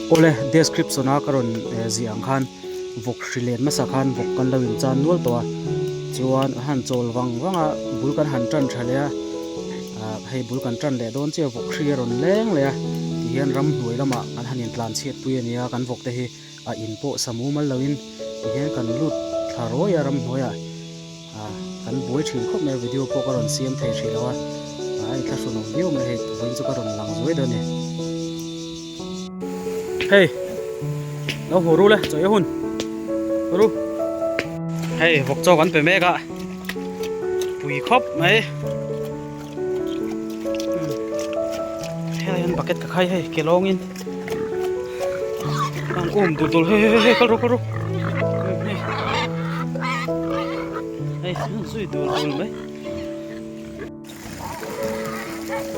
Awle description a ka rawn ziah ang khan vawk hri len hmasa khan vawk kan lo in chan nual tawh a chuan an han chawl vang vang a bul kan han tan tha leh a ah hei bul kan tan leh dawn chiah vawk hri a rawn leng leh a tihian ramhnuai lamah kan han in tlan chhiat pui a nia kan vawk te hi a in pawh sa mumal loin tihian kan lut thla rawi a ramhnuaiah. Ah kan buai thin khawp mai a video pawh ka rawn siam thei hrih lo a ah a inthlahrun awm viau mai hei vawiin chu ka rawn lang zuai dawn a ni. Hei lo haw ru le chawi a hun ru hei vawk chaw kan pe mek a pui khawp mai helai hian bucket ka khai hei ke lawngin an um dul dul hei hei hei kal ru kal ru hei an zui dul dul mai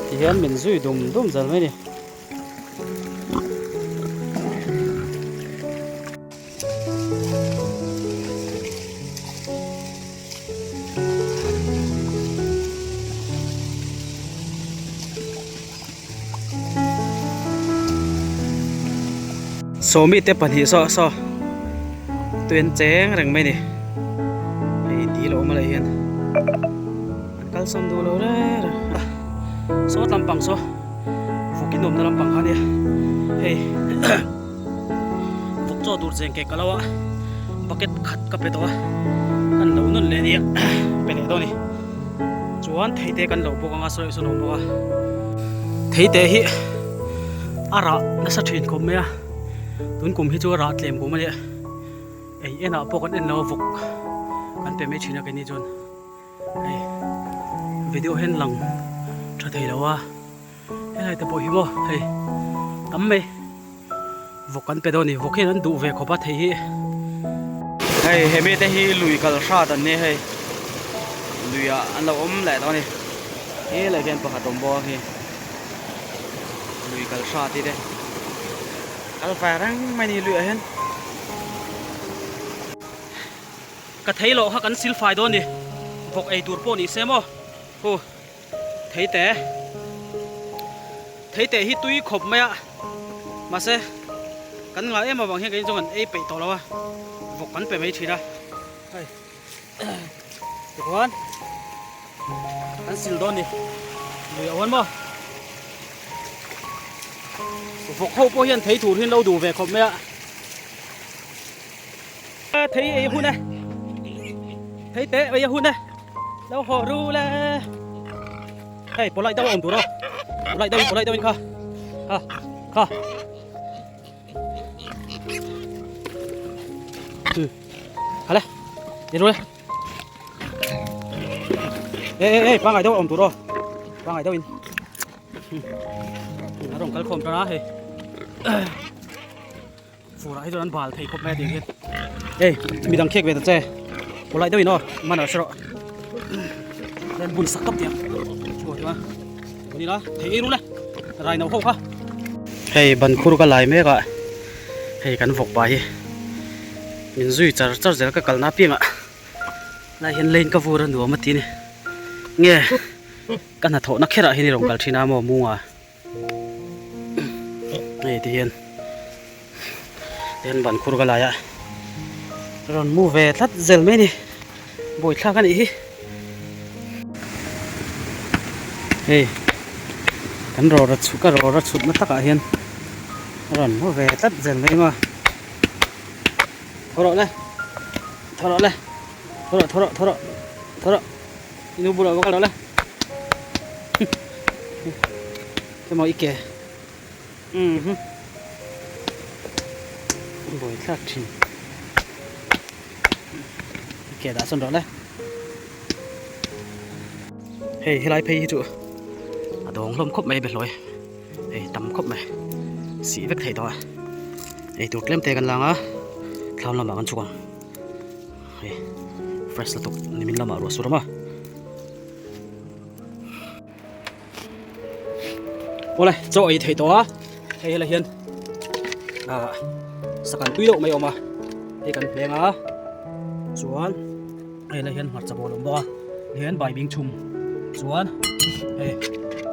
tihian min zui dum dum zal mai ni. Sawmi te pahnih saw saw tui an cheng reng mai a ni hei dil a awm a leh hian an kalsawn duh lo reng reng a sawt lampang saw vawk in awmna lampang kha a nia hei. Vawk chaw tur cheng ke ka lo a bucket khat ka pe tawh a kan lo nawn leh nia pe leh dawn a ni chuan thei te kan lo bawk anga sawi sawn a awm bawk a thei te hi a rah nasa thin khawp mai a tun kum hi chu a rah tlem kum a nia ei enah pawh kan en lo a vawk kan pe mai thin a keini chuan hei video hian lang tha thei lo a. Helai te pawh hi maw hei tam mai vawk an pe dawn a ni vawk hian an duh ve khawp a thei hi hei he mite hi lui kal hrat an nia hei luiah an lo awm leh tawh a ni helai hian pakhat awm bawk a khi lui kal hrat hi te kal fai reng mai a ni luiah hian ka thei loh kha kan sil fai dawn a ni vawk ei tur pawh ni se maw hu. Theite Theite hi tui khawp mai a mahse kan ngah em avang hian keini chu kan ei peih tawh lo a vawk kan pe mai thin a hei tikhuan kan sil dawn ni lui a huan maw vawk ho pawh hian thei tur hi an lo duh ve khawp mai a thei ei hun e theite ei a hun e. Lo haw ru le. Hei pawlai deuh a awm tur aw. Pawlai deuhin pawlai deuhin kha. Kha kha. Hmm. Kha le. Ni ru le. Ê ê ê pangai deuh a awm tur aw. Pangai deuhin. Hmm. A rawn kal khawm tan a hei. Furah hi chuan an bal thei khawp mai a tih hian hei midang khek ve ta che pawlai deuhin aw man a hre rawh hian bun sak tawp tiang chu chuan ni la thei ei rul e rai no ho kha hei ban khur ka lai mek a hei kan vawk pa hi min zui char char zel ka kalna apiangah lai hian lane ka vur a nuam a ti a ni nge ka hnathawhna kherah hian i rawn kal thin a maw munga. Hei ti hian hian ban khur ka lai a rawn mu ve tlat zel mai a ni buaithlak a nih hi hei kan rawra chhut ka rawra chhut na takah hian rawn mu ve tlat zel mai maw thaw rawh le thaw rawh le thaw rawh thaw rawh thaw rawh thaw rawh i nu bulah va kal rawh le. Emaw i ke mhm buai thlak thin i ke dah sawn rawh le hei helai phei hi chu a dawng hlawm khawp mai behlawi hei tam khawp mai sih vek thei tawh a eitur tlem te kan lang a thlam lamah kan chhuk ang hei fresh lutuk nimin lamah ruah sur a maw. Awle chaw ei theih tawh a hei helai hian ah sakan tui deuh mai a awm a hei kan hmeng a chuan hei helai hian hmarcha bawlh a awm bawk a hian baibing chhum chuan hei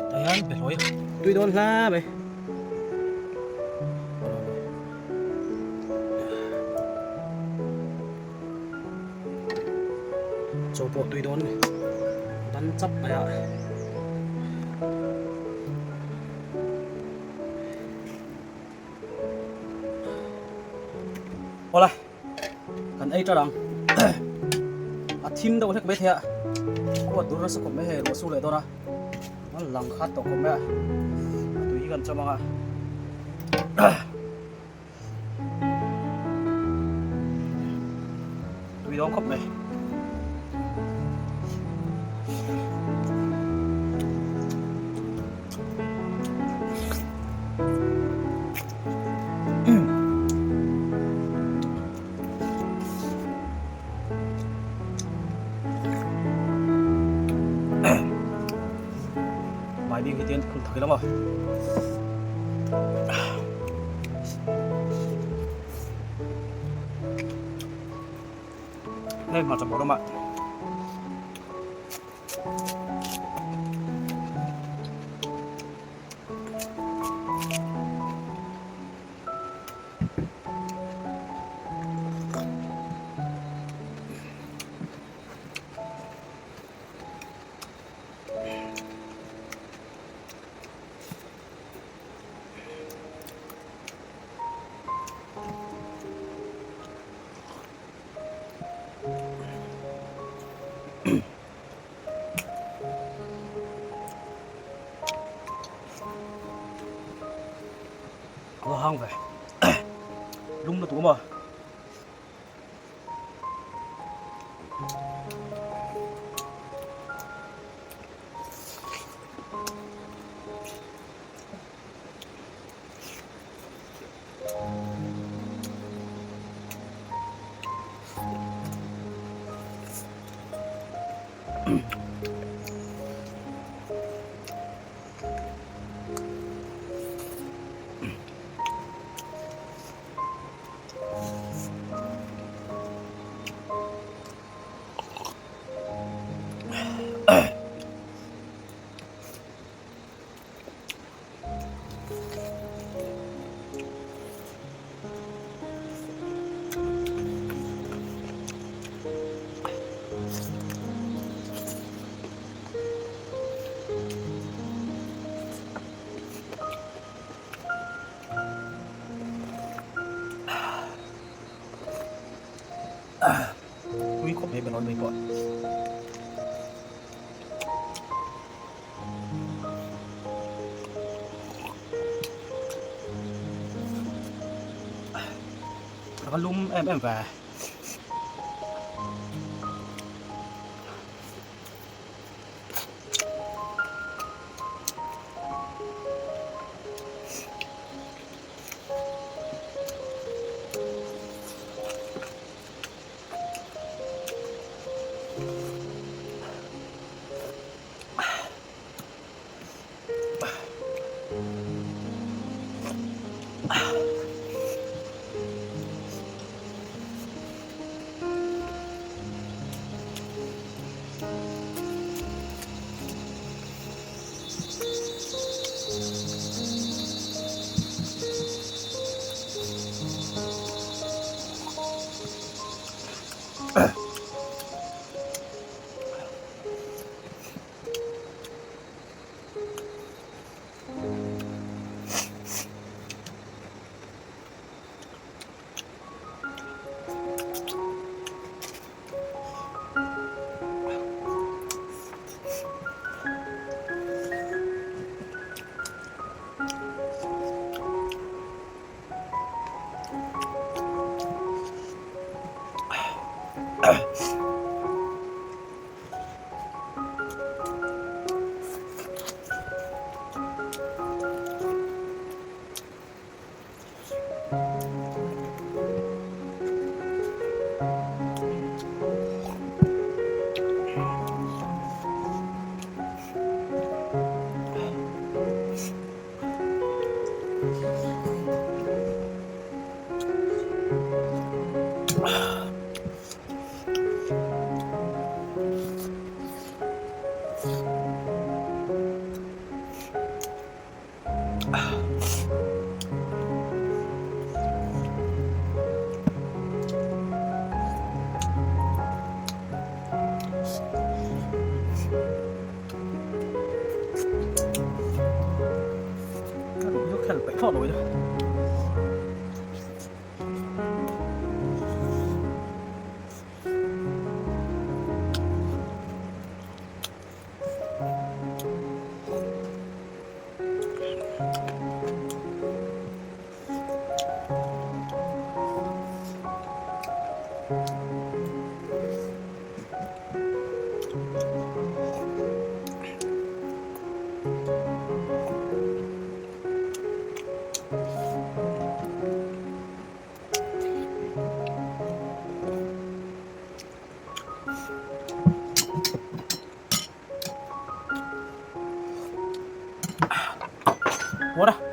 tah hian behlawi tui dawn hle mai. Chaw pawh tui dawn ban chap mai a. Awla kan ei ṭar ang a thim deuh hlek mai thei a ruat dur nasa khawp mai hei ruah sur leh dawn a a lang khat tawh khawp mai a a tui hi kan chawm ang a. Tui dawn khawp mai. Baibing hi tian phul thak ila maw. Hei hmarcha bawr awm a. A va hang ve lum lutuk a maw. Tui khawp mai belawn mai pawh. A va lum em em ve. puar a.